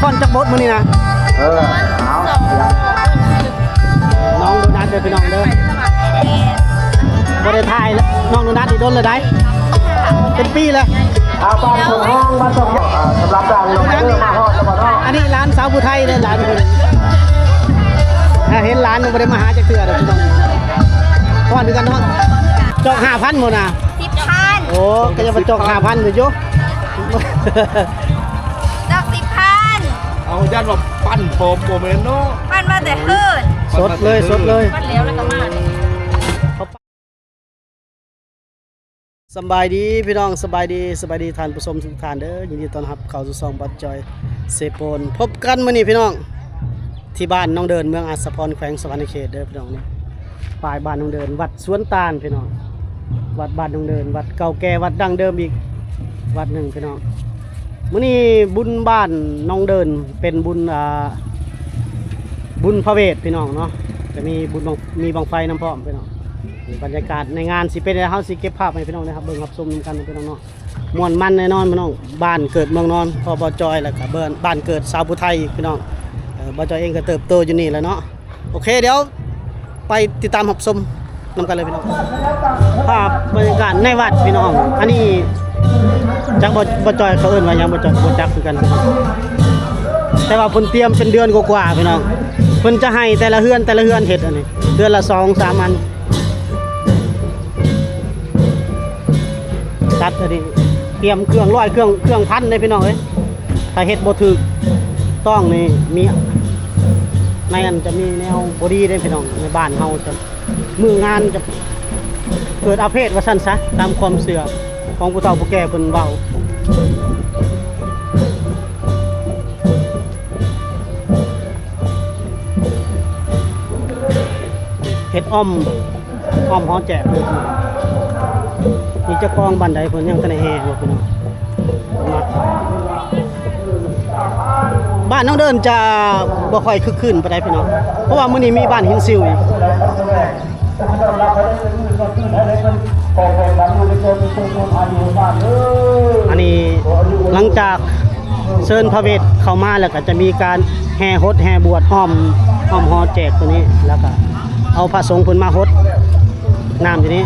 ຟ້ອນຈັກບົດມື້ນີ້ນະ? ເອີ ເອົາ ນ້ອງໂດນັດເດີພີ່ນ້ອງເດີ ບໍ່ໄດ້ຖ່າຍນ້ອງໂດນັດນີ້ດົນແລ້ວໃດ໋ ເປັນປີແລ້ວ. ອ່າ ບ້ານສອງຫ້ອງ ບ້ານສອງຫ້ອງ ອ່າ ສຳລັບທາງນ້ອງເດີມາຮອດແລ້ວບໍ່ເນາະ? ອັນນີ້ຫຼານສາວຜູ້ໄທເດີ ຫຼານເພິ່ນ ອ່າ ເຫັນຫຼານບໍ່ໄດ້ມາຫາຈັກເທື່ອດອກພີ່ນ້ອງ ຮ້ອນຄືກັນເນາະ. ຈອກຫ້າພັນບໍ່ນະ? ສິບພັນ. ໂອ້ ກໍຍັງວ່າຈອກຫ້າພັນຢູ່. ຈອກສິບພັນ. ເອົາ ຢ້ານວ່າປັ່ນປອມບໍ່ແມ່ນເນາະ ປັ່ນມາແຕ່ເຮີນ. ສົດເລີຍ ສົດເລີຍ ປັ່ນແລ້ວ ແລ້ວກໍມາ. ສະບາຍດີພີ່ນ້ອງ ສະບາຍດີ ສະບາຍດີທ່ານຜູ້ຊົມທຸກທ່ານເດີ ຍິນດີຕ້ອນຮັບເຂົ້າສູ່ຊ່ອງບາດຈອຍເຊໂປນ. ພົບກັນມື້ນີ້ພີ່ນ້ອງ ທີ່ບ້ານໜອງເດີນ ເມືອງອາດສະພອນ ແຂວງສະຫວັນນະເຂດເດີພີ່ນ້ອງ. ນີ້ປ້າຍບ້ານໜອງເດີນ ວັດສວນຕານພີ່ນ້ອງ ວັດບ້ານໜອງເດີນ ວັດເກົ່າແກ່ ວັດດັ້ງເດີມອີກວັດໜຶ່ງພີ່ນ້ອງ. ມື້ນີ້ບຸນບ້ານໜອງເດີນ ເປັນບຸນ ອ່າ ບຸນພະເວດພີ່ນ້ອງເນາະ ຈະມີບຸນບັ້ງ ມີບັ້ງໄຟນຳພ້ອມພີ່ນ້ອງ. ບັນຍາກາດໃນງານຊິເປັນໃດ ເຮົາຊິເກັບພາບໃຫ້ພີ່ນ້ອງໄດ້ຮັບເບິ່ງຮັບຊົມນຳກັນເນາະພີ່ນ້ອງເນາະ. ມ່ວນມັນແນ່ນອນພີ່ນ້ອງ ບ້ານເກີດເມືອງນອນ ພໍ່ບ່າວຈອຍ ແລ້ວກະເບີນ ບ້ານເກີດສາວຜູ້ໄທພີ່ນ້ອງ. ເອີ ບ່າວຈອຍເອງກໍເຕີບໂຕຢູ່ນີ້ແຫຼະເນາະ. ໂອເຄ ດຽວໄປຕິດຕາມຮັບຊົມນຳກັນເລີຍພີ່ນ້ອງ. ພາບບັນຍາກາດໃນວັດພີ່ນ້ອງ ອັນນີ້ຈັກບໍ່ ບ່າວຈອຍເຂົາເອີ້ນວ່າຫຍັງ ບ່າວຈອຍບໍ່ຈັກຄືກັນ ແຕ່ວ່າເພິ່ນຕຽມເປັນເດືອນກວ່າໆພີ່ນ້ອງ. ເພິ່ນຈະໃຫ້ແຕ່ລະເຮືອນ ແຕ່ລະເຮືອນເຮັດ ອັນນີ້ເຮືອນລະສອງສາມອັນ. ຈັດອັນນີ້ ຕຽມເຄື່ອງຮ້ອຍ ເຄື່ອງ ເຄື່ອງພັນເດ້ພີ່ນ້ອງເອີຍ. ຖ້າເຮັດບໍ່ຖືກຕ້ອງນີ້ ມີ ໃນອັນຈະມີແນວບໍ່ດີເດ້ພີ່ນ້ອງ. ໃນບ້ານເຮົາຈະ ມື້ງານຈະເກີດອາເພດວ່າຊັ້ນຊະ ຕາມຄວາມເຊື່ອຂອງຜູ້ເຖົ້າຜູ້ແກ່ເພິ່ນເວົ້າ. ເຮັດອ້ອມ ອ້ອມຫໍແຈກ ມີຈັກກອງບ້ານໃດເພິ່ນຍັງທັນໄດ້ແຫ່ບໍ່ພີ່ນ້ອງ. ບ້ານໜອງເດີນຈະບໍ່ຄ່ອຍຄຶກຄື້ນປານໃດພີ່ນ້ອງ ເພາະວ່າມື້ນີ້ມີບ້ານຫີນຊິວອີກ. ອັນນີ້ຫຼັງຈາກເຊີນພະເວດເຂົ້າມາແລ້ວ ກໍຈະມີການແຫ່ຫົດແຫ່ບວດອ້ອມ ອ້ອມຫໍແຈກຕົວນີ້ ແລ້ວກໍເອົາພະສົງເພິ່ນມາຫົດນ້ຳຢູ່ນີ້.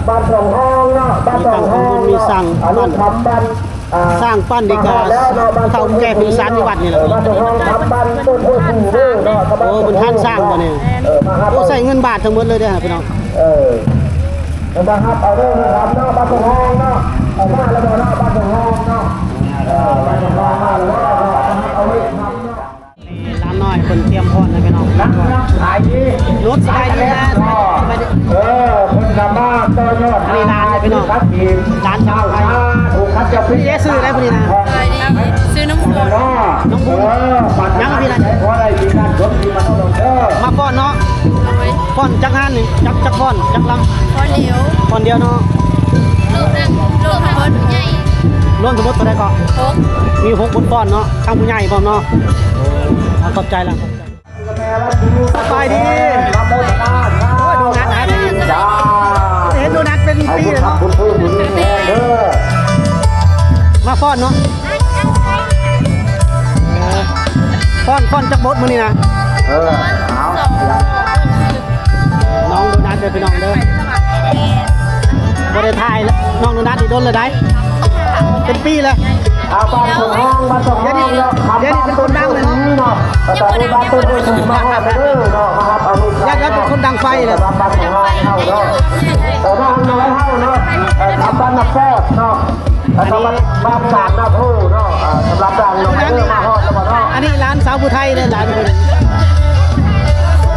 ບ້ານສອງຫ້ອງເນາະ ບ້ານສອງຫ້ອງ ມີຕັ້ງ ມີສ້າງ ອັນນີ້ ບ້ານ ທຳບ້ານ ອ່າ ສ້າງປັ້ນອີກ ອ່າ ເຖົ້າແກ່ເພິ່ນສານຢູ່ວັດນີ້ແຫຼະ. ເອີ ບ້ານສອງຫ້ອງ ທຳບ້ານຕົ້ນໂພສີເດີເນາະ. ໂອ້ ເພິ່ນທັນສ້າງບໍ່ນີ້? ເອີ ມາຮັບ ໂອ້ ໃຊ້ເງິນບາດທັງໝົດເລີຍເດີພີ່ນ້ອງ. ເອີ ມາຮັບເອົາເດີ ທຳເນາະ ບ້ານສອງຫ້ອງເນາະ. ເອົາມາແລ້ວບໍ່ເນາະ ບ້ານສອງຫ້ອງເນາະ. ເອີ ບ້ານສອງຫ້ອງມາແລ້ວເນາະ ເອົາເລີຍ ທຳເນາະ. ນີ້ຫຼານນ້ອຍເພິ່ນຕຽມພ້ອມແລ້ວພີ່ນ້ອງ. ລຸດ ສະບາຍດີນະ ສະບາຍດີ ສະບາຍດີ. ເອີ ເພິ່ນກໍມາຕໍ່ຍອດ ອັນນີ້ຫຼານເດ້ພີ່ນ້ອງ ຫຼານສາວໄທ. ຜູ້ເດ້ຊື່ໃດຜູ້ນີ້ນະ? ສະບາຍດີ ຊື່ນ້ອງບຸນ ນ້ອງບຸນ. ຍັງພີ່ນະ ມາຟ້ອນເນາະ. ໂດຍ ຟ້ອນຈັກງານນີ້ ຈັກ ຈັກຟ້ອນ ຈັກລຳ? ຟ້ອນດຽວ ຟ້ອນດຽວເນາະ. ລົງທັງ ລົງທັງໝົດຜູ້ໃຫຍ່ ລວມທັງໝົດເທົ່າໃດເກາະ? ຫົກ ມີຫົກບົດຟ້ອນເນາະ ທັງຜູ້ໃຫຍ່ພ້ອມເນາະ. ໂອ້ ຂອບໃຈລະ ຂອບໃຈ. ສະບາຍດີ. ໂອ້ຍ ໂດນັດ ໂດນັດ ເຫັນໂດນັດເປັນປີແລ້ວເນາະ. ມາຟ້ອນເນາະ ຟ້ອນ ຟ້ອນຈັກບົດມື້ນີ້ນະ? ເອີ ເອົາ ນ້ອງໂດນັດເດີພີ່ນ້ອງເດີ ບໍ່ໄດ້ຖ່າຍນ້ອງໂດນັດນີ້ດົນແລ້ວໃດ໋ ເປັນປີແລ້ວ. ອ່າ ບ້ານສອງຫ້ອງ ບ້ານສອງຫ້ອງເນາະ ດຽວນີ້ເປັນຄົນດັງເລີຍເນາະ. ດຽວນີ້ເປັນຄົນດັງໄຟແລ້ວ ເອີ ບ້ານນ້ອຍເຮົາເນາະ ເອີ ທຳບ້ານນາແຊບເນາະ ອັນນີ້ ບ້ານສາມນາໂພເນາະ. ອ່າ ສຳລັບທາງນ້ອງເດີມາຮອດແລ້ວບໍ່ເນາະ? ອັນນີ້ຫຼານສາວຜູ້ໄທເດ້ ຫຼານເພິ່ນ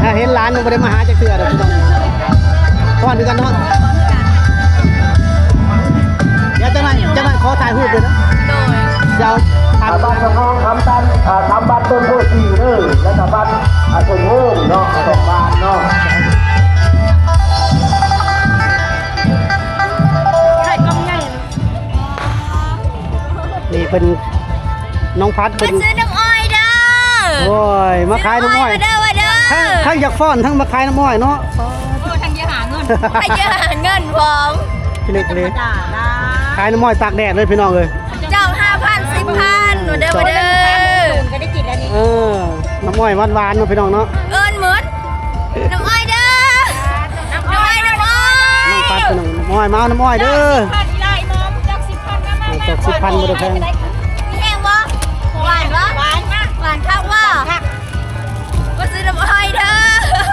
ຖ້າເຫັນຫຼານບໍ່ໄດ້ມາຫາຈັກເທື່ອດອກ ຟ້ອນຄືກັນເນາະ. ດຽວຈັກໜ້ອຍ ຈັກໜ້ອຍຂໍຖ່າຍຮູບເດີເນາະ. ໂດຍ ດຽວ ອ່າ ບ້ານສະພອງຄຳຕັນ ອ່າ ຄຳບ້ານຕົ້ນໂພສີເດີ ແລ້ວກໍບ້ານ ອ່າ ສົມໂຮງເນາະ ສອງບ້ານເນາະ. ຖ່າຍກ້ອງໃຫຍ່ ນີ້ເພິ່ນ ນ້ອງພັດເພິ່ນ ມາຊື້ນ້ຳອ້ອຍເດີ. ໂອ້ຍ ມາຂາຍນ້ຳອ້ອຍ ຊື້ນ້ຳອ້ອຍມາເດີ ມາເດີ. ທັງ ທັງຢາກຟ້ອນ ທັງມາຂາຍນ້ຳອ້ອຍເນາະ. ໂອ້ ທັງຢາກຫາເງິນ ທັງຢາກຫາເງິນພ້ອມ ເລັກເລີຍ ບໍ່ທຳມະດານະ. ຂາຍນ້ຳອ້ອຍຕາກແດດເລີຍພີ່ນ້ອງເອີຍ ຈອກຫ້າພັນ ສິບພັນ ມາເດີ ມາເດີ ກໍໄດ້ກິນແລ້ວນີ້ ເອີ ນ້ຳອ້ອຍຫວານໆເນາະພີ່ນ້ອງເນາະ ເອີ້ນໝົດ ນ້ຳອ້ອຍເດີ ນ້ຳອ້ອຍ ນ້ຳອ້ອຍ ນ້ອງປັດ ນ້ຳອ້ອຍ ມາເອົານ້ຳອ້ອຍເດີ ຈອກສິບພັນ ອີ່ຫຼ້າ ມາ ຈອກສິບພັນ ມາ ຈອກສິບພັນ ບໍ່ໄດ້ແພງ ມີແຮງບໍ່ ຫວານບໍ່ ຫວານ ຫວານຄັກບໍ່ ມາຊື້ນ້ຳອ້ອຍເດີ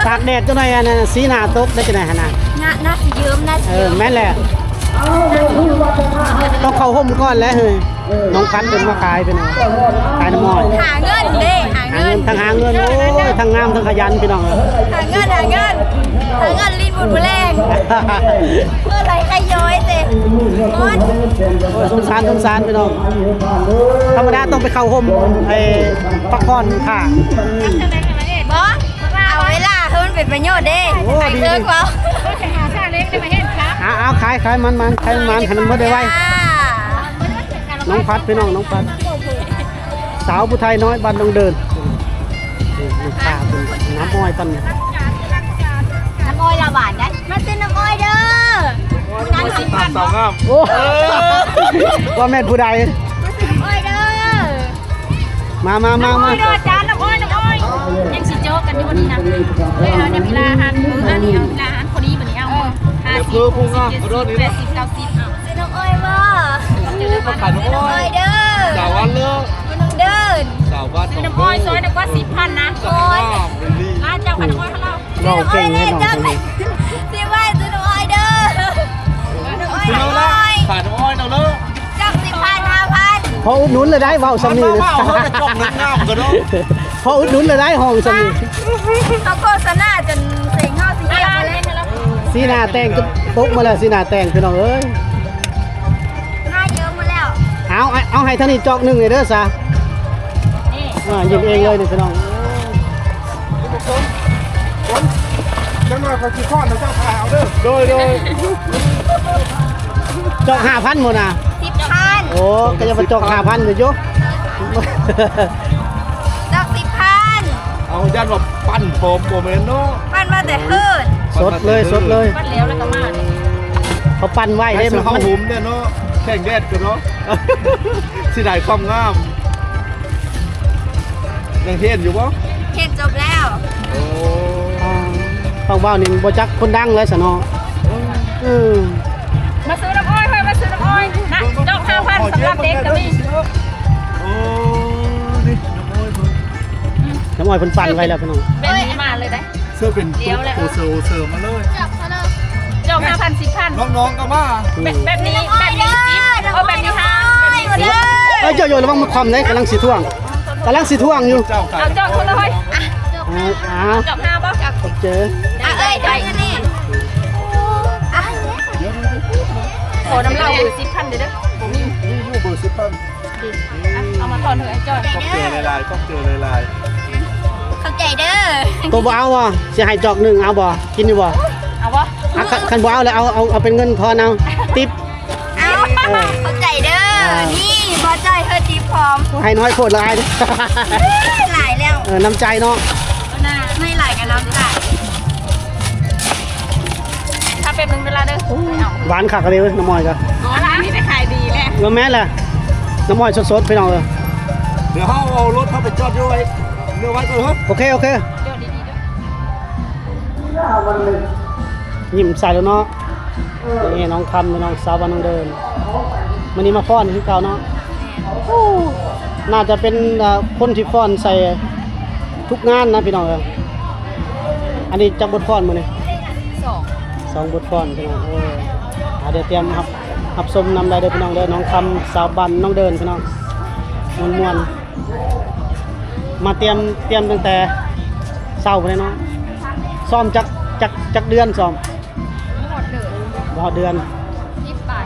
ຕາກແດດຈັກໜ້ອຍ ອັນນັ້ນ ສີໜ້າຕົກໄດ້ຈັ່ງໃດຫັ້ນນະ ໜ້າ ໜ້າຊິເຍິ້ມ ໜ້າຊິເຍິ້ມ ເອີ ແມ່ນແຫຼະ ຕ້ອງເຂົ້າຮົ່ມກ່ອນແຫຼະເຮີ້ຍ ນ້ອງພັດເພິ່ນມາຂາຍເປັນ ຂາຍນ້ຳອ້ອຍ ຫາເງິນເດ້ ຫາເງິນ ທັງຫາເງິນ ໂອ້ຍ ທັງງາມ ທັງຂະຫຍັນ ພີ່ນ້ອງເອີຍ ຫາເງິນ ຫາເງິນ ຫາເງິນ ລີ້ນບຸນມື້ແລງ ເພື່ອໄຫຼໄຂ້ຍ້ອຍເດ້ ໂອ້ຍ ສົງສານ ສົງສານ ພີ່ນ້ອງ ທຳມະດາຕ້ອງໄປເຂົ້າຮົ່ມ ໄອ້ ພັກຜ່ອນຂ້າງ ບໍ່ ເອົາເວລາໃຫ້ມັນເປັນປະໂຫຍດເດ້ ໂອ້ ຂາຍເຄື່ອງເວົ້າ ເອົາ ເອົາ ຂາຍ ຂາຍມັນໆ ຂາຍມັນໆ ໃຫ້ມັນໝົດໄວໆ ນ້ອງພັດ ພີ່ນ້ອງ ນ້ອງພັດ ສາວຜູ້ໄທນ້ອຍບ້ານດອງເດີນ ນີ້ ນີ້ ນີ້ ນ້ຳອ້ອຍປັນ ນ້ຳອ້ອຍລາວຫວານໄດ໋ ມາຊື້ນ້ຳອ້ອຍເດີ ໂອ້ ວ່າແມ່ນຜູ້ໃດ ມາຊື້ນ້ຳອ້ອຍເດີ ມາ ມາ ມາ ມາ ນ້ຳອ້ອຍເດີ ຈານນ້ຳອ້ອຍ ນ້ຳອ້ອຍ ຍັງຊິໂຈະກັນຢູ່ບໍ່ນີ້ນະ ເອີ ເອົາເວລາຫັ້ນ ເອີ ອັນນີ້ເອົາເວລາຫັ້ນ ພໍດີບັດນີ້ ເອົາ ຫ້າສິບ ຫົກສິບ ເຈັດສິບ ແປດສິບ ເກົ້າສິບ ເອົາ ຊື້ນ້ຳອ້ອຍບໍ່ ຊື້ນ້ຳອ້ອຍເດີ ສາວວັນເລີ ນ້ອງເດີ ສາວວັນ ຊື້ນ້ຳອ້ອຍຊອຍໜຶ່ງກວ່າສິບພັນນະ ໂອ້ຍ ມາເຈົ້າ ຂາຍນ້ຳອ້ອຍເຮົາເນາະ ເວົ້າເກັ່ງແທ້ນ້ອງຄົນນີ້ ຊິໄວ້ຊື້ນ້ຳອ້ອຍເດີ ນ້ຳອ້ອຍ ຂາຍນ້ຳອ້ອຍ ຂາຍນ້ຳອ້ອຍເນາະເດີ ຈັກສິບພັນ ຫ້າພັນ ພໍອຸດໜູນລະໄດ້ ເວົ້າຊ່ຳນີ້ນະ ເຮົາກະຈອກງາມໆ ກະເນາະ ພໍອຸດໜູນລະໄດ້ ຫ້ອງຊ່ຳນີ້ ເຮົາໂຄສະນາຈົນເສັງເຮົາຊິແຍກໄປແລ້ວ ສີໜ້າແຕ່ງຈົນຕົກມາແລ້ວ ສີໜ້າແຕ່ງ ພີ່ນ້ອງເອີຍ ໜ້າເຢີມໝົດແລ້ວ ເອົາ ເອົາໃຫ້ທາງນີ້ຈອກໜຶ່ງເດີຊະ ນີ້ ອ່າ ຍິງເອງເລີຍນີ້ພີ່ນ້ອງ ຈັກໜ້ອຍຂ້ອຍຊິຄ້ອນໃຫ້ເຈົ້າຖ່າຍເອົາເດີ ໂດຍ ໂດຍ ຈອກຫ້າພັນບໍ່ນະ ສິບພັນ ໂອ້ ກະຢ່າໄປຈອກຫ້າພັນເດີໂຍ ຈອກສິບພັນ ເອົາ ຢ້ານວ່າ ປັ່ນພ້ອມບໍ່ແມ່ນເນາະ ປັ່ນມາແຕ່ເຮີດ ສົດເລີຍ ສົດເລີຍ ປັ່ນແລ້ວ ແລ້ວກະມານີ້ ເຂົາປັ່ນໄວ້ເດ້ ມັນ ເຮົາຫຸມເດ້ເນາະ ແຂງແດດກະເນາະ ເສຍດາຍຄວາມງາມ ຍັງຮຽນຢູ່ບໍ່? ຮຽນຈົບແລ້ວ ໂອ້ ອ່າ ຟັງເວົ້ານີ້ບໍ່ຈັກຄົນດັງແລ້ວຊະເນາະ ເອີ ມາຊື້ນ້ຳອ້ອຍ ເຮີ້ຍ ມາຊື້ນ້ຳອ້ອຍນະ ຈອກຫ້າພັນ ສຳລັບເດັກກະມີ ໂອ້ ນີ້ ນ້ຳອ້ອຍເພິ່ນ ນ້ຳອ້ອຍເພິ່ນປັ່ນໄວ້ແລ້ວພີ່ນ້ອງ ແບບນີ້ມາເລີຍໄດ໋ ເສື້ອເປັນໂຕເສີໂອເສີມາເລີຍ ຈອກເທົ່າໃດ ຈອກຫ້າພັນ ສິບພັນ ນ້ອງໆກະມາ ແບບ ແບບນີ້ ແບບນີ້ສິບ ເອີ ແບບນີ້ຫ້າ ແບບນີ້ສິບ ເອີຍ ໂຢ ລະວັງມັນຄວ່ຳເດ້ ກຳລັງຊິຖ້ວງ ກຳລັງຊິຖ້ວງຢູ່ ເຈົ້າ ເອົາຈອກເທົ່າໃດ ອ່າ ອ່າ ຈອກຫ້າບໍ່ ຂອບໃຈ ອ່າ ເອີຍ ໄດ້ ຂໍນຳລາວເບີສິບພັນເດີ ບໍ່ມີ ມີຢູ່ເບີສິບພັນ ເອົາມາຖອນເຖາະໄອ້ຈ້ອຍ ຂອບໃຈຫຼາຍໆ ຂອບໃຈຫຼາຍໆ ຂອບໃຈເດີ ໂຕບໍ່ເອົາບໍ່ ຊິໃຫ້ຈອກໜຶ່ງ ເອົາບໍ່ ກິນຢູ່ບໍ່ ເອົາບໍ່ ຄັນ ຄັນບໍ່ເອົາແລ້ວ ເອົາ ເອົາ ເອົາເປັນເງິນທອນເອົາ ຕິບ ເອົາ ເອີ ຂອບໃຈເດີ ອ່າ ນີ້ບໍ່ຈ່ອຍເຮີ້ຕິບພ້ອມ ໃຫ້ນ້ອຍໂພດລະອາຍ ຫຼາຍແລ້ວ ເອີ ນ້ຳໃຈເນາະ ໃຫ້ຫຼາຍກະນ້ຳໃຈ ຖ້າແປັບໜຶ່ງເດີລະເດີ ຫວານຄັກອີ່ຫຼີເວີຍ ນ້ຳອ້ອຍກະ ອໍ ຮ້ານນີ້ໄດ້ຂາຍດີແຫຼະ ເອີ ແມ່ນແຫຼະ ນ້ຳອ້ອຍສົດໆ ພີ່ນ້ອງເອີຍ ດຽວເຮົາເອົາລົດເຮົາໄປຈອດຢູ່ໄວ້ ເດີໄວ້ກ່ອນເຮີ້ຍ ໂອເຄ ໂອເຄ ຍິ້ມໃສ່ແລ້ວເນາະ ນີ້ນ້ອງຄຳ ນ້ອງສາວບ້ານນ້ອງເດີນ ມື້ນີ້ມາຟ້ອນຄືເກົ່າເນາະ ໂອ້ ໜ້າຈະເປັນ ເອີ ຄົນທີ່ຟ້ອນໃສ່ທຸກງານນະພີ່ນ້ອງເອີຍ ອັນນີ້ຈັກບົດຟ້ອນມື້ນີ້ ສອງ ສອງບົດຟ້ອນພີ່ນ້ອງ ໂອ້ ອ່າ ດຽວຕຽມຮັບ ຮັບຊົມນຳໄດ້ເດີພີ່ນ້ອງເດີ ນ້ອງຄຳ ສາວບ້ານນ້ອງເດີນ ພີ່ນ້ອງ ມ່ວນໆ ມາຕຽມ ຕຽມຕັ້ງແຕ່ເຊົ້າພຸ້ນແຫຼະເນາະ ຊ້ອມຈັກ ຈັກ ຈັກເດືອນຊ້ອມ ບໍ່ຮອດເດືອນ ບໍ່ຮອດເດືອນ ສິບປາຍ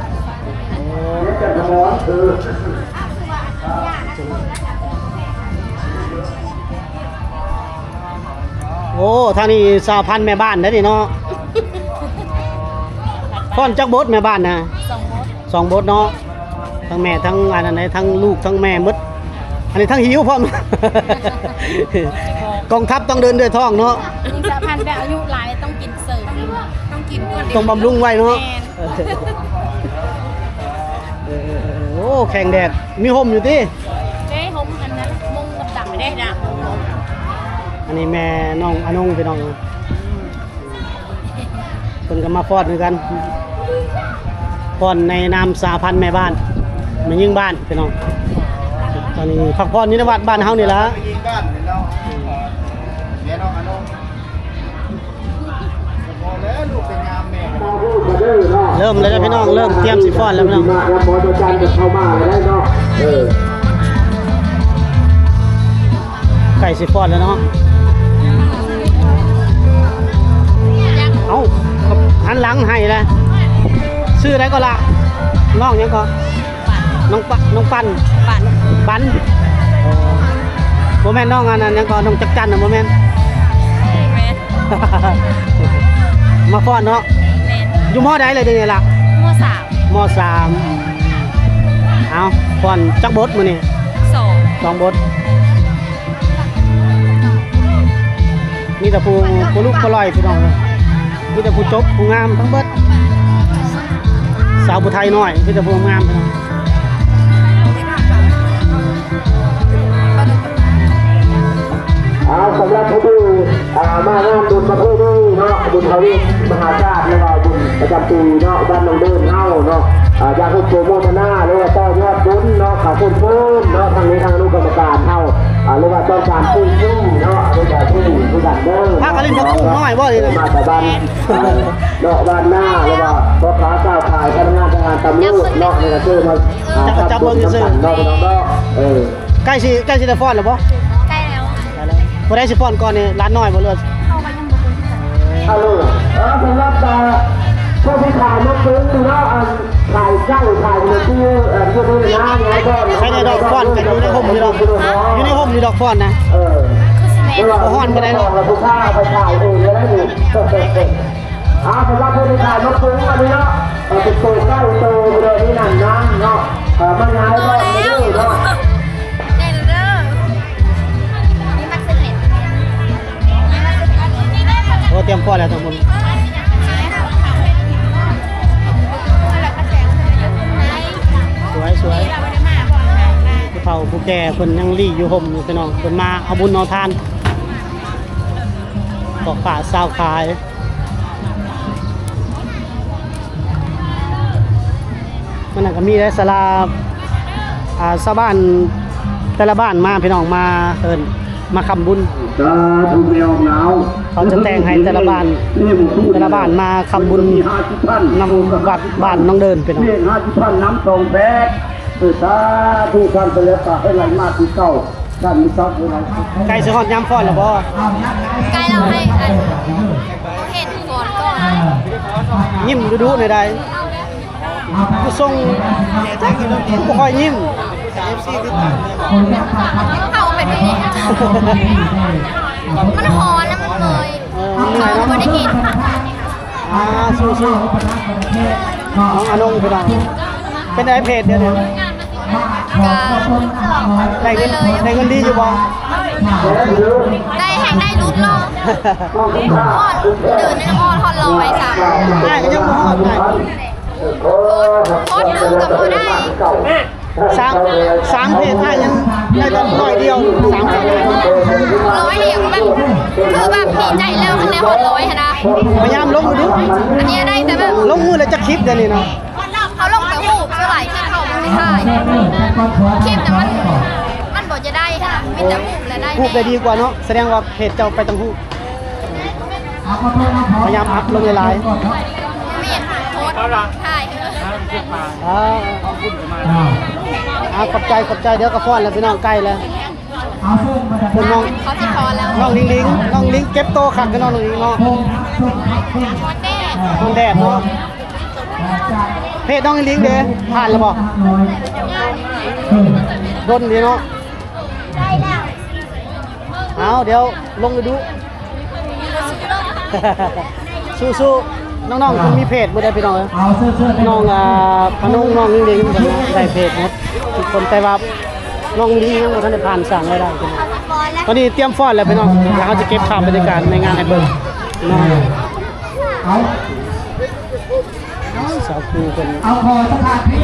ໂອ້ ໂອ້ ທາງນີ້ສະຫະພັນແມ່ບ້ານເດ້ນີ້ເນາະ ຟ້ອນຈັກບົດແມ່ບ້ານນະ ສອງບົດ ສອງບົດເນາະ ທັງແມ່ທັງອັນນັ້ນ ທັງລູກທັງແມ່ໝົດ ອັນນີ້ທັງຫິວພ້ອມ ກອງທັບຕ້ອງເດີນດ້ວຍທ້ອງເນາະ ຍິງສະຫະພັນແບບອາຍຸຫຼາຍຕ້ອງກິນເສີມ ຕ້ອງກິນກ່ອນ ຕ້ອງບຳລຸງໄວ້ເນາະ ແມ່ນ ເອີ ເອີ ໂອ້ ແຂງແດດ ມີຮົ່ມຢູ່ຕິ? ເດ້ ຮົ່ມອັນນັ້ນ ມຸງດຳໆ ເດ້ນະ. ອັນນີ້ແມ່ນ້ອງອານົງ ພີ່ນ້ອງ ເພິ່ນກໍມາຟ້ອນຄືກັນ ຟ້ອນໃນນາມສະຫະພັນແມ່ບ້ານ ແມ່ຍິງບ້ານ ພີ່ນ້ອງ. ຕອນນີ້ພັກຜ່ອນຢູ່ໃນວັດບ້ານເຮົານີ້ລະ. ເລີ່ມແລ້ວເດີພີ່ນ້ອງ ເລີ່ມຕຽມຊິຟ້ອນແລ້ວພີ່ນ້ອງ. ໃກ້ຊິຟ້ອນແລ້ວເນາະ. ເອົ້າ ຫັນຫຼັງໃຫ້ແລ້ວ. ຊື່ໃດກໍລະ? ນ້ອງຫຍັງກໍ? ນ້ອງປະ ນ້ອງປັນ ປັນ ປັນ. ບໍ່ແມ່ນນ້ອງອັນນັ້ນຫຍັງກໍ ນ້ອງຈັກຈັນນະ ບໍ່ແມ່ນ? ແມ່ນ. ມາຟ້ອນເນາະ. ແມ່ນ. ຢູ່ ມໍ ໃດລະດຽວນີ້ລະ? ມໍ ສາມ ມໍ ສາມ. ເອົ້າ ຟ້ອນຈັກບົດມື້ນີ້? ສອງ ສອງບົດ. ມີແຕ່ຜູ້ ຜູ້ລຸກຜູ້ລອຍພີ່ນ້ອງ ມີແຕ່ຜູ້ຈົບຜູ້ງາມທັງເບິດ. ສາວຜູ້ໄທນ້ອຍ ມີແຕ່ຜູ້ງາມພີ່ນ້ອງ. ອ່າ ສຳລັບຜູ້ທີ່ ອ່າ ມາງານບຸນປະເພນີເນາະ ບຸນທະວີມະຫາຊາດ ແລະວ່າບຸນປະຈຳປີເນາະ ບ້ານໜອງເດີນເຮົາເນາະ ອ່າ ຢາກໃຫ້ໂປຣໂມທະນາ ຫຼື ວ່າຕໍ່ຍອດບຸນເນາະ ຂາເຊີນເຊີນເນາະ ທາງນີ້ທາງອະນຸກຳມະການເຮົາ ອ່າ ຫຼືວ່າຕ້ອງການປຸ້ງເນາະ ອາຈານຜູ້ນີ້ຄືກັນເດີ. ພາກັນຫຼິ້ນຜັກບຸ້ງນ້ອຍບໍ່ນີ້ນະ? ມາແຕ່ບ້ານ ເອີ ເນາະ ບ້ານນາ ຫຼືວ່າພໍ່ຄ້າຊາວຂາຍ ພະນັກງານທະຫານຕຳຫຼວດເນາະ ນີ້ກໍຄືມາ ອ່າ ຈັບ ຈັບເບິ່ງຊື່ໆ ເນາະ ພີ່ນ້ອງເນາະ. ເອີ ໃກ້ຊິ ໃກ້ຊິໄດ້ຟ້ອນແລ້ວບໍ່? ໃກ້ແລ້ວ ໃກ້ແລ້ວ. ຜູ້ໃດຊິຟ້ອນກ່ອນນີ້ ຫຼານນ້ອຍບໍ່ ຫຼືວ່າ? ເຮົາກໍຍັງບໍ່ຮູ້ຄືກັນ. ເອີ ສຳລັບ ອ່າ ຜູ້ທີ່ຂາຍນກເປັນເນາະ ອັນ ຂາຍເຈົ້າຂາຍເປັນທີ່ ເອີ ຢູ່ໃນຮ້ານໃນບ່ອນ ໃສ່ໃນດອກຟ້ອນກັນຢູ່ໃນຮົ່ມຢູ່ດອກ ຢູ່ໃນຮົ່ມຢູ່ດອກຟ້ອນນະ. ເອີ ຄືຊິແມ່ນ ບໍ່ຮ້ອນປານໃດເນາະ ລູກຄ້າເອົາໄປຂາຍເອງກໍໄດ້ນີ້. ອ່າ ສຳລັບຜູ້ທີ່ຂາຍນກເປັນອັນນີ້ເນາະ ເອີ ເປັນໂຕເກົ້າໂຕເລີຍນີ້ນັ້ນນະເນາະ ເອີ ມັນຫາຍໄປເລີຍເນາະ. ໂອ້ ຕຽມຟ້ອນແລ້ວທັງໝົດ ສວຍໆ. ຜູ້ເຖົ້າຜູ້ແກ່ເພິ່ນຍັງຫຼີ່ຢູ່ຮົ່ມຢູ່ພີ່ນ້ອງ ເພິ່ນມາເອົາບຸນເອົາທານ ພໍ່ຄ້າຊາວຂາຍ. ມັນກໍມີໄດ້ສາລາ ອ່າ ຊາວບ້ານແຕ່ລະບ້ານມາ ພີ່ນ້ອງມາເອີ້ນມາຄ້ຳບຸນ. ສາທຸແມ່ອອກໜາວ ເຂົາຈະແຕ່ງໃຫ້ແຕ່ລະບ້ານ ແຕ່ລະບ້ານມາຄ້ຳບຸນນຳວັດບ້ານໜອງເດີນ ພີ່ນ້ອງ. ເລກຫ້າສິບພັນນຳສອງແປດ ເອີ ສາທຸ ທ່ານໄປແລ້ວກໍໃຫ້ໄຫຼມາຄືເກົ່າ. ໃກ້ຊິຮອດຍາມຟ້ອນແລ້ວບໍ່? ໃກ້ແລ້ວ ໃຫ້ອັນ ເຮົາເຫັນຟ້ອນກ່ອນ. ຍິ້ມດຸໆ ແນວໃດ? ຜູ້ຊົງຄືບໍ່ຄ່ອຍຍິ້ມ. ເຮົາເປັນແບບນີ້ ມັນຮ້ອນນະ ມັນເມື່ອຍ ເອີ ເຮົາບໍ່ໄດ້ກິນ. ອ່າ ສູ້ໆ ນ້ອງອານົງ ພີ່ນ້ອງ ເປັນໃດເພຈດຽວນີ້? ກະໄດ້ເງິນ ໄດ້ເງິນດີຢູ່ບໍ່? ໄດ້ ແຮງໄດ້ຫຼຸດລົງ ຮອດເດືອນໜຶ່ງຮອດ ຮອດຮ້ອຍຊ້ຳ. ອ້າຍກໍຍັງບໍ່ຮອດ ອ້າຍ ໂອ້ ຮອດໜຶ່ງກໍບໍ່ໄດ້. ສາມ ສາມເພຈອ້າຍຍັງໄດ້ແຕ່ຮ້ອຍດຽວ ສາມເພຈ. ຮ້ອຍດຽວກໍແບບ ຄືແບບດີໃຈແລ້ວ ຄັນໄດ້ຮອດຮ້ອຍຫັ້ນນະ. ພະຍາຍາມລົງດູ ອັນນີ້ໄດ້ແຕ່ແບບ ລົງມື້ລະຈັກຄລິບດຽວນີ້ເນາະ? ເຮົາລົງແຕ່ຮູບ ສ່ວນຫຼາຍຄລິບເຮົາບໍ່ໄດ້ຖ່າຍ. ຄລິບນະມັນ ມັນບໍ່ຈະໄດ້ຫັ້ນນະ ມີແຕ່ຮູບລະໄດ້. ຮູບໄດ້ດີກວ່າເນາະ ສະແດງວ່າເພຈເຈົ້າໄປແຕ່ຮູບ. ພະຍາຍາມອັບລົງຫຼາຍໆ. ມີອັນໂພສຖ່າຍ. ອ່າ ອ່າ ຂອບໃຈ ຂອບໃຈ. ດຽວກໍຟ້ອນແລ້ວ ພີ່ນ້ອງ ໃກ້ແລ້ວ. ເພິ່ນນ້ອງ ເຂົາຊິພໍແລ້ວ ນ້ອງລິງລິງ ນ້ອງລິງເກັບໂຕຄັກເນາະ ນ້ອງລິງເນາະ. ຮ້ອນແດດ ຮ້ອນແດດເນາະ. ເພຈນ້ອງລິງລິງເດ້ ຜ່ານແລ້ວບໍ່? ດົນດີເນາະ. ເອົາ ດຽວລົງໄປດູ. ສູ້ໆ ນ້ອງໆ ເພິ່ນມີເພຈໝົດເດ້ພີ່ນ້ອງເອີຍ. ນ້ອງ ອ່າ ພະນົງ ນ້ອງລິງລິງ ໄດ້ເພຈໝົດທຸກຄົນ ແຕ່ວ່ານ້ອງລິງຍັງບໍ່ທັນໄດ້ຜ່ານສ້າງລາຍໄດ້. ຕອນນີ້ຕຽມຟ້ອນແລ້ວພີ່ນ້ອງ ແລ້ວເຮົາຈະເກັບພາບບັນຍາກາດໃນງານໃຫ້ເບິ່ງເນາະ. ສາວຄູເພິ່ນ ເອົາຂໍສະຖານທີ່